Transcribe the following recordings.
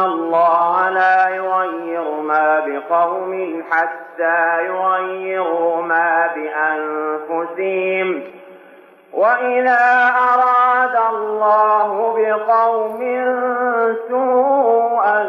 الله لا يغير ما بقوم حتى يغيروا ما بأنفسهم وإذا أراد الله بقوم سوءا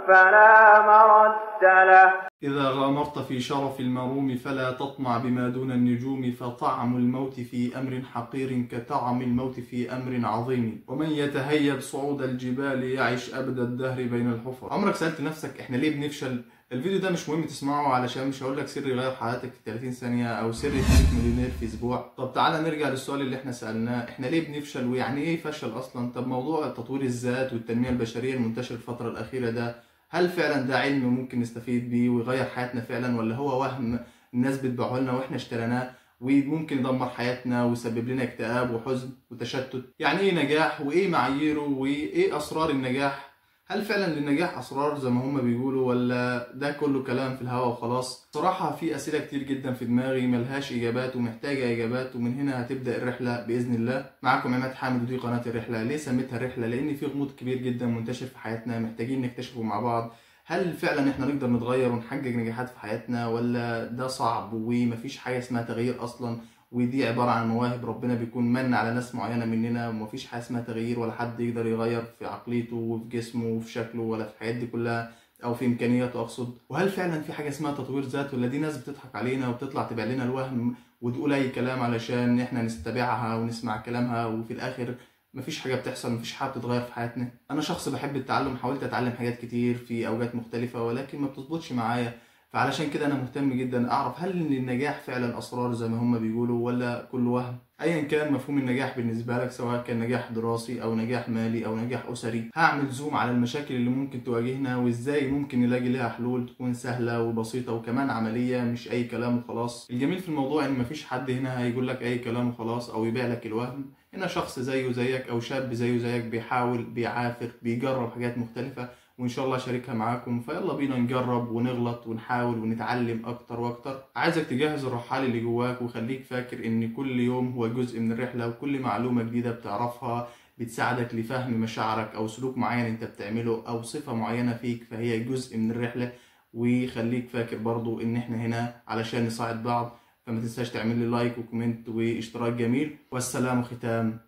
فلا مرد له. إذا غامرت في شرف المروم فلا تطمع بما دون النجوم، فطعم الموت في أمر حقير كطعم الموت في أمر عظيم، ومن يتهيب صعود الجبال يعش أبد الدهر بين الحفر. عمرك سألت نفسك إحنا ليه بنفشل؟ الفيديو ده مش مهم تسمعه علشان مش هقول لك سر يغير حياتك في 30 ثانية أو سر يخليك مليونير في أسبوع. طب تعالى نرجع للسؤال اللي إحنا سألناه، إحنا ليه بنفشل ويعني إيه فشل أصلا؟ طب موضوع تطوير الذات والتنمية البشرية المنتشر الفترة الأخيرة ده، هل فعلا ده علم ممكن نستفيد بيه ويغير حياتنا فعلا، ولا هو وهم الناس بتبيعه لنا واحنا اشتريناه وممكن يدمر حياتنا ويسبب لنا اكتئاب وحزن وتشتت؟ يعني ايه نجاح وايه معاييره وايه اسرار النجاح؟ هل فعلا للنجاح اسرار زي ما هم بيقولوا، ولا ده كله كلام في الهوا وخلاص؟ صراحة في اسئلة كتير جدا في دماغي ملهاش اجابات ومحتاجة اجابات، ومن هنا هتبدأ الرحلة باذن الله. معاكم عماد حامد ودي قناة الرحلة. ليه سميتها الرحلة؟ لان في غموض كبير جدا منتشر في حياتنا محتاجين نكتشفه مع بعض. هل فعلا احنا نقدر نتغير ونحقق نجاحات في حياتنا، ولا ده صعب ومفيش حاجة اسمها تغيير اصلا، ودي عبارة عن مواهب ربنا بيكون من على ناس معينة مننا، ومفيش حاجة اسمها تغيير ولا حد يقدر يغير في عقليته وفي جسمه وفي شكله ولا في الحاجات دي كلها أو في إمكانياته أقصد؟ وهل فعلا في حاجة اسمها تطوير ذات، ولا دي ناس بتضحك علينا وبتطلع تبيع لنا الوهم وتقول أي كلام علشان إحنا نستبعها ونسمع كلامها، وفي الآخر مفيش حاجة بتحصل، مفيش حاجة بتتغير في حياتنا؟ أنا شخص بحب التعلم، حاولت أتعلم حاجات كتير في أوقات مختلفة ولكن ما بتظبطش معايا، فعلشان كده أنا مهتم جدا أعرف هل النجاح فعلا أسرار زي ما هم بيقولوا ولا كله وهم؟ أيا كان مفهوم النجاح بالنسبة لك، سواء كان نجاح دراسي أو نجاح مالي أو نجاح أسري، هعمل زوم على المشاكل اللي ممكن تواجهنا وإزاي ممكن نلاقي لها حلول تكون سهلة وبسيطة وكمان عملية، مش أي كلام وخلاص. الجميل في الموضوع إن مفيش حد هنا هيقول لك أي كلام وخلاص أو يبيع لك الوهم. هنا شخص زيه زيك أو شاب زيه زيك بيحاول، بيعافر، بيجرب حاجات مختلفة، وإن شاء الله أشاركها معاكم. فيلا بينا نجرب ونغلط ونحاول ونتعلم أكتر وأكتر. عايزك تجهز الرحال اللي جواك، وخليك فاكر إن كل يوم هو جزء من الرحلة، وكل معلومة جديدة بتعرفها بتساعدك لفهم مشاعرك أو سلوك معين أنت بتعمله أو صفة معينة فيك، فهي جزء من الرحلة. وخليك فاكر برضو إن إحنا هنا علشان نساعد بعض، فما تنساش تعمل لي like و comment واشتراك جميل. والسلام ختام،